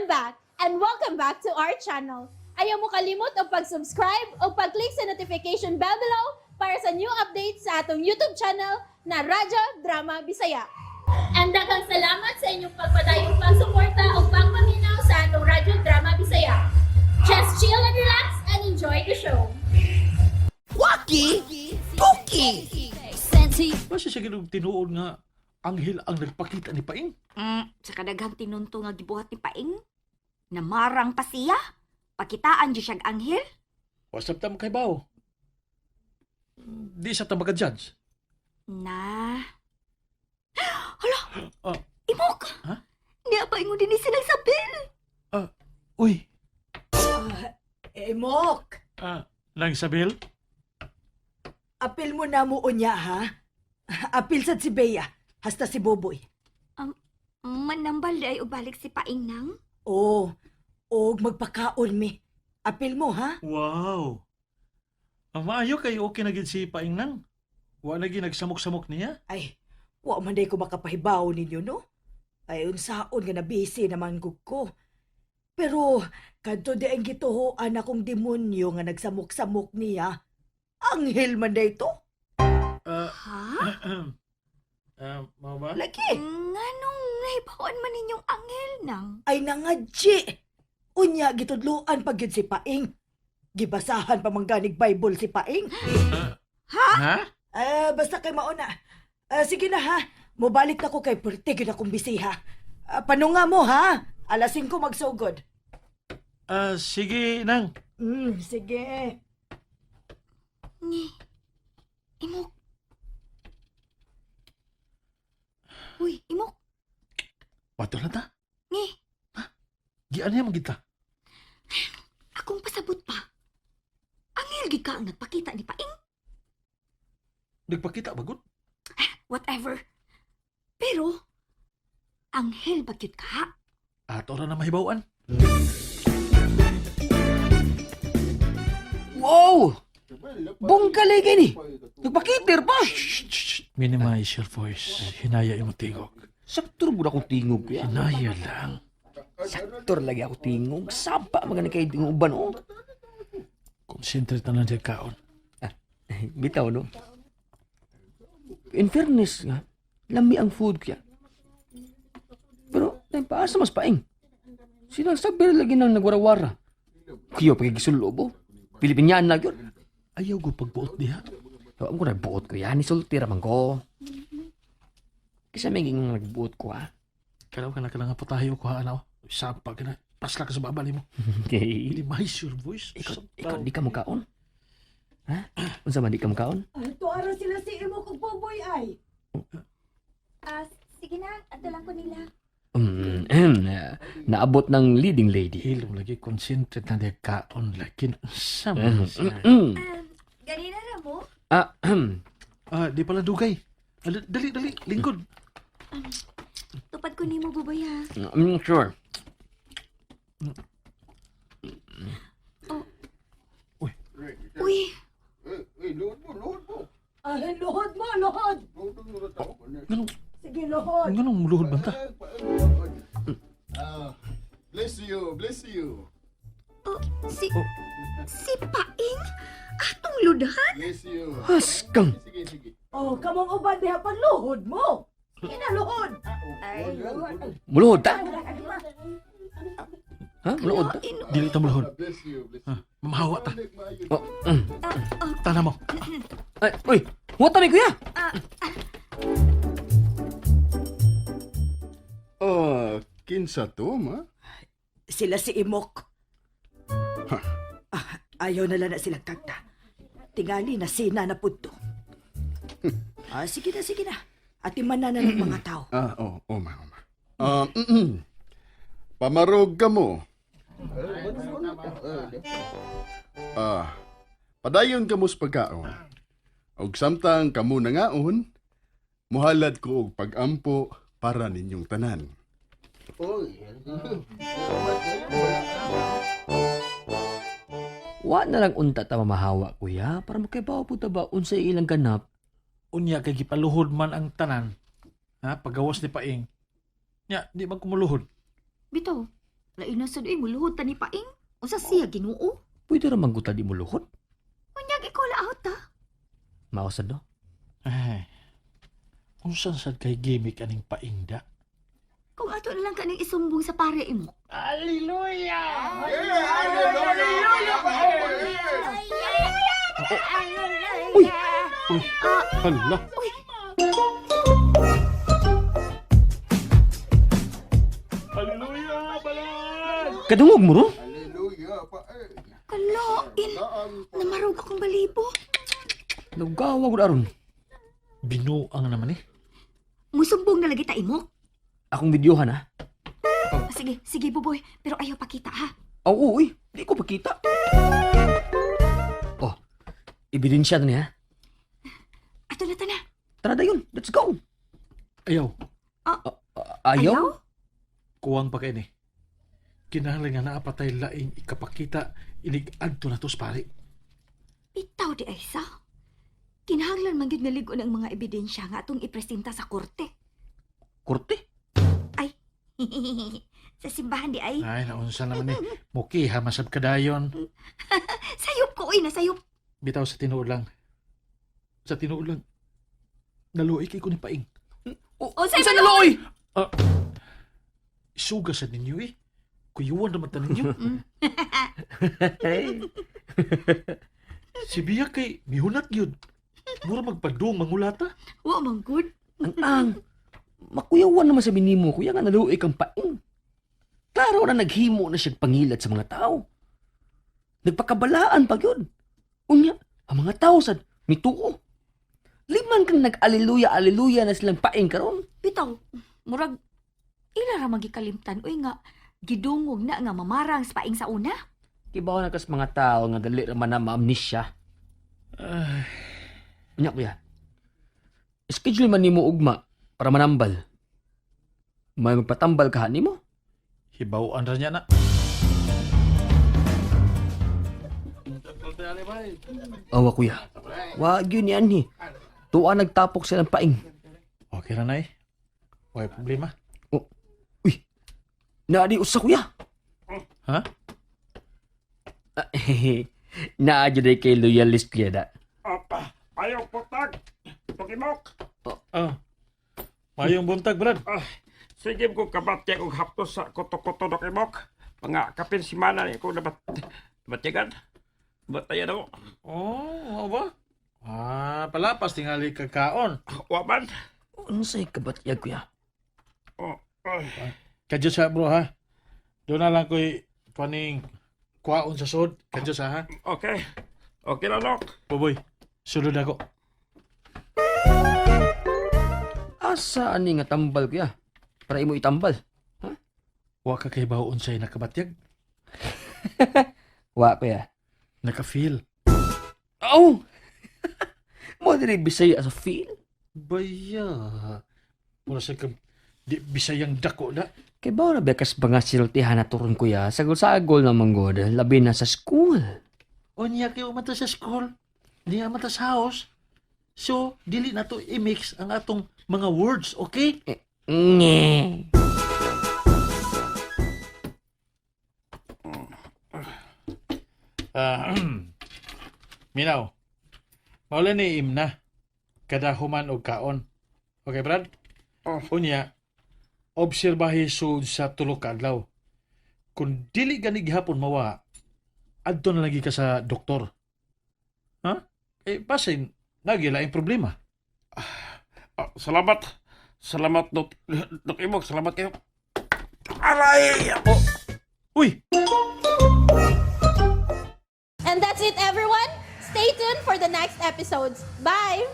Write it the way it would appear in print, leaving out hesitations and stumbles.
I'm back and welcome back to our channel. Ayaw mo kalimot og pag-subscribe o pag-click sa notification bell below para sa new updates sa atong YouTube channel na Radyo Drama Bisaya. And daghang salamat sa inyong pagpadayong pagsuporta o pagpaminaw sa atong Radyo Drama Bisaya. Just chill and relax and enjoy the show. Waki! Tuki! Basta siya ginog tinuod nga anghel ang nagpakita ni Paing. Sa kadaghang tinunto nga gibuhat ni Paing. Namarang pa siya. Pakitaan di siyag anghel. Wasap ta kay bao. Di sa ta maka-judge. Na. Hala! Ah. Imok! Ha? Di pa ingon din ni sinagsapil. Uy, Emok! nang sabil? Apil mo na mo unya, ha? Apil sad si Bea, hasta si Boboy. Manambal di ay ubalik si Paing nang. Oo, og magpakaon mi. Apil mo, ha? Wow. Ang maayo kay okay na gid si Paing nang. Wa na gid nagsamok-samok niya. Ay, wa man day ko makapahibaw ninyo, no? Ay, unsaon nga na busy naman gud ko. Pero, kadto di ang gituhoan akong demonyo nga nagsamok-samok niya. Anghel man day to. Ha? Mao ba? Lagi. Nganong nahibawan man ninyong anghel nang? Ay nangadji. Unya gitudloan pag yun si Paing. Gibasahan pa mangganig Bible si Paing. Ha? Ah, basta kay mauna. Ah, sige na ha. Mobalik na ko kay perti gyud akong bisiha. Ah, panunga mo ha. Alas 5 magsugod. Sige nang. Sige. Ni. Imok. Uy, imok. Wato na ta. Ni, Gian niya magita. akong pasabot pa. Anghel gid ka ang nagpakita ni Paing. Nagpakita bagod. Whatever. Pero, anghel ba gyud ka? Ato ra na mahibaw-an. Wow! Bongkalay kay ni. Nagpakitir pa. Shh, shh, shh. Minimize your voice. Hinaya imong tingog. Saktor mo akong tingog kuya. Hinaya lang. Saktor lagi ako tingog. Sapa man gani kay tingog uban oh. Concentrate na lang sa kaon. Bitaw no. In fairness nga, lami ang food kuya. Pero dahil paasa mas paing. Sinasabi lagi nang nagwarawara. Kuya pagigisulobo. Pilipinyan na yun. Ayaw ko pagbuot diha. Ang ko nagbuot ko yan. Isulti raman ko. Kasi may ging nagbuot ko ha. Kalaw ka na ka lang nga patayo ko ha, ano? Sapa ka na. Pasla ka sa baba nimo. Okay. Minimize your voice. Ikaw, di ka mukaon? Ha? Unsa man di ka mukaon? Ay, tuara sila si Imo kog Boboy ay. Ah, sige na, ato lang ko nila. Naabot ng leading lady. Hilom lagi, concentrate na diha kaon lagi. Sama siya. Ganina ra mo? Ah, ahem. Di pala dugay. Dali, dali, lingkod. Tupad ko nimo buboy ha. Sure. Uy, Ay, luhod mo, luhod. Ganong, Sige, luhod. ganong muluhod man ta? Bless you, bless you, oh, si Paing atong ludahan. Bless you. Haskang. Sige, sige. Oh, kamong uban diha pag luhod mo. Sige na, luhod. Ay, luhod. Muluhod ta? Ha? Muluhod ta? Dili ta muluhod. Bless you, bless you. Mamahawa ta. Oh. Tana mo. Ay, uy, huwag mi kuya. Oh, kinsa to, ma? Sila si Imok. Ah, ayaw na lang na silang kagta. Tingali na sina na pudto. Ah, sige na, sige na. Atiman na na ng mga tao. Ah, oh, oh, ma, oh, ma. Ah, Pamarog ka mo. Ah, padayon ka mo sa pagkaon. Og samtang kamo nangaon, muhalad ko og pagampo para ninyong tanan. Wa na lang unta ta mamahawa kuya para makaibaw po ta ba unsa ilang ganap. Unya kay gipaluhod man ang tanan. Ha, pagawas ni Paing. Nya, di man kumuluhod. Bitaw. Lain na sad, muluhod ta ni Paing. Unsa siya Ginoo? Pwede ra mangguta di mo luhod. Unyag ikaw laot ta. Mao sad no. Ay. Unsan sad kay gimmick aning paingda? Kung ato na lang kaning isumbong sa pare imo. Uy, Uy, hala. Hallelujah, balad! Kadungog mo ro? Hallelujah, paeng. Kalain. Namarog akong balibo. Nagawa gud aron. Binuang naman eh. Musumbong na lagi ta imo. Akong videohan ha. Sige, sige Buboy, pero ayaw pakita ha. Oo, uy, di ko pakita. Oh, ebidensya na niya. Ato na ta na. Tara dayon, let's go. Ayaw, Ayaw? kuwang pa kayo eh. Kinahanglan nga naa pa tay laing ikapakita inig-adto na to sa pare. Bitaw di ay sa. Kinahanglan man gyud nga lig-on ang mga ebidensya nga atong ipresenta sa korte. Korte? Ay. Sa simbahan di ay. Ay, naunsa naman eh. Mukiha masab kadayon. Sayop ko oy, nasayop. Bitaw sa tinuod lang. Sa tinuod lang. Naluoy kay ko ni Paing. O, Oh, unsa na loy? Isuga sa ninyo eh. Kuyuan naman ta ninyo. Si Biya kay mihunat yun. Mura magpadung mangulata. Wa man good. Ang ang. Makuyawan naman sa minimo kuya nga naluoy kang paing. Klaro na naghimo na siyang pangilat sa mga tao. Nagpakabalaan pa yun. Unya, ang mga tao sad mituo. Liman kang nag-aleluya, aleluya na silang paing karon. Bitaw, murag ila ra magikalimtan oy nga gidungog na nga mamarang sa paing sa una. Kibaw na kas mga tao nga dali ra man na maamnesia. Ay, Unya kuya. Schedule man nimo ugma para manambal. May magpatambal ka nimo? hibawan ra niya na. Awa kuya. Wag yun yan ni. Tuwa nagtapok silang paing. Okay ra na eh. Way problema. Oh. Uy. Naadi usa kuya. Ha? Ah, Naa jud ay kay loyalist kuya da. Apa, ayaw putag. Pagimok. Ah. Mayong buntag, Brad. Ah, sige ko kabatya og haptos sa koto-koto do kimok. Mga kapin simana ni ko dapat batyagan. Batayan ako. Oh, mao ba? Ah, palapas tingali kakaon. Wa man. Unsay kabatyag kuya? Oh, ay. Kadyo sa bro ha. Doon na lang ko'y paning kuwaon sa sod. Kadyo sa ha. Okay. Okay na, Dok. Boboy, sulod ako. Asa ani nga tambal kuya? Para imo itambal. Wa ka kay baon sa'y nakabatyag. Wa kuya. Naka-feel. Oh. Mo diri Bisaya sa feel. Baya. Mura sa ka, di bisayang dako na. Kay bawo na ba kas mga siltihan na turon kuya? Sagol-sagol na manggod, labi na sa school. Unya kayo mata sa school. Niya mata sa house. So, dili na to i-mix ang atong mga words, okay? Nge. Ah, Minaw. Maula ni Imna. Kada human og kaon. Okay, Brad? Oh. Unya, obserbahi sud sa tulo ka adlaw. Kung dili gani gihapon mawa, adto na lagi ka sa doktor. Ha? Eh, basin, nagilaing problema. Ah, salamat. Salamat, Dok. Dok Imok. Salamat kayo. Aray! Oh. Uy! And that's it, everyone. Stay tuned for the next episodes. Bye!